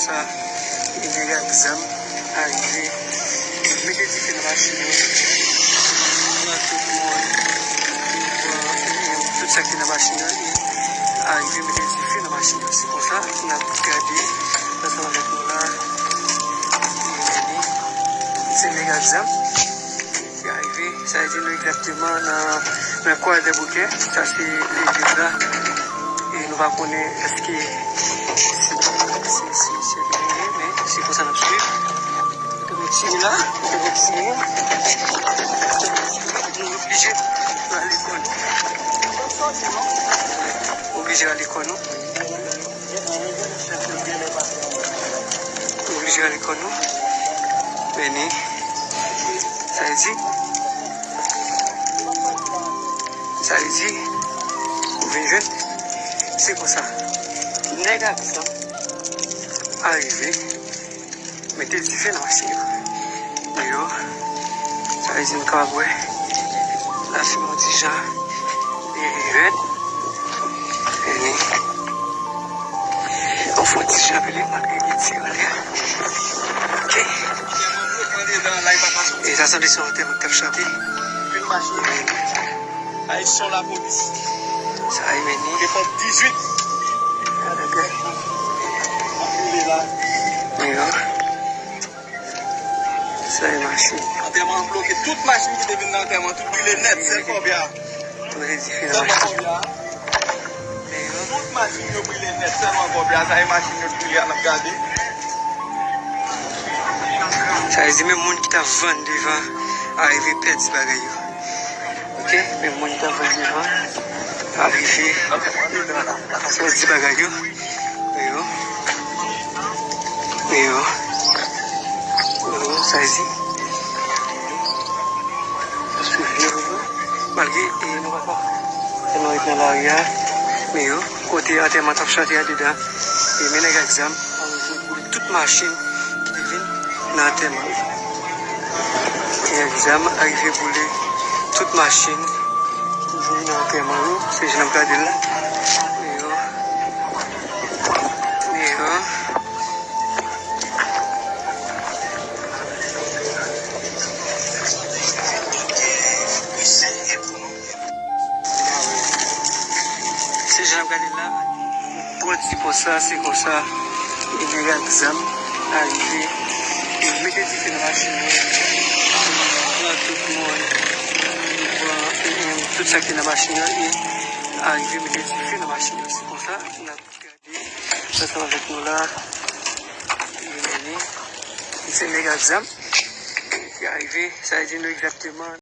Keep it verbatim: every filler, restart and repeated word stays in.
Sa, e nèg ak zam arive, mete dife nan machin yo. Pran tout moun, pran, e, e, tout sa ki nan machin yo, e arive mete dife nan machin yo. Se konsa, n ap gade, ansanm avèk nou la, e, se nèg ak zam. Ki arive, sa vle di nou egzakteman nan, nan Kwadèboukè. Sa se legliz la. E nou pa konnen èske se, se, se, se li menm, men se konsa n ap swiv. Kote nou tire la, kote nou tire. Nou oblije rale kò nou. Oblije rale kò nou. Oblije rale kò nou. Vini. Sa vle di, sa vle di, ou vin jwenn. Se konsa. Nèg ak zam arive. Mete dife nan machin yo. Yo. Sa vle di nou kapab wè. Lafimen ti jan. E rèd. Vini. Yon fon ti jan pile, malgre li ti anlè. Ok. E sa sanble se yon antèman k t ap chante. Vin mache. Ay, son lapolis. Sa e vini. Defans dizuit. Gade, gade. Ap boule la. Yo. Sa e machin. Antèman an bloke. Tout machin ki te vin nan antèman, tout brile nèt. Sèl kòbya. Sèlman kòbya. Tout machin yo brile nèt. Sèlman kòbya. Sa e machin yo brile a, n ap gade. Sa vle di menm moun ki t ap vann devan arive pèdi bagay yo. Ok, men moun ki t ap vann devan arive pèdi bagay yo. Yo. Yo. Yo, sa vle di. Malgre, e, nou pa ka fè nou ret nan lari a, men yo, kote antèman t ap chante andedan, e men nèg ak zam. Tout machin ki te vin nan antèman yo. Nèg zam arive boule tout machin ki vin nan antèman yo. Se jan n ap gade l la. Yo. Yo. Se jan n ap gade la, pran ti pòs la, se konsa, e nèg ak zam arive, e mete dife nan machin yo, pran tout moun, pran, e, e, tout sa ki nan machin yo, e arive mete dife nan machin yo. Se konsa, n ap gade, ansanm avèk nou la, e, e, se nèg ak zam ki arive, sa vle di nou egzakteman.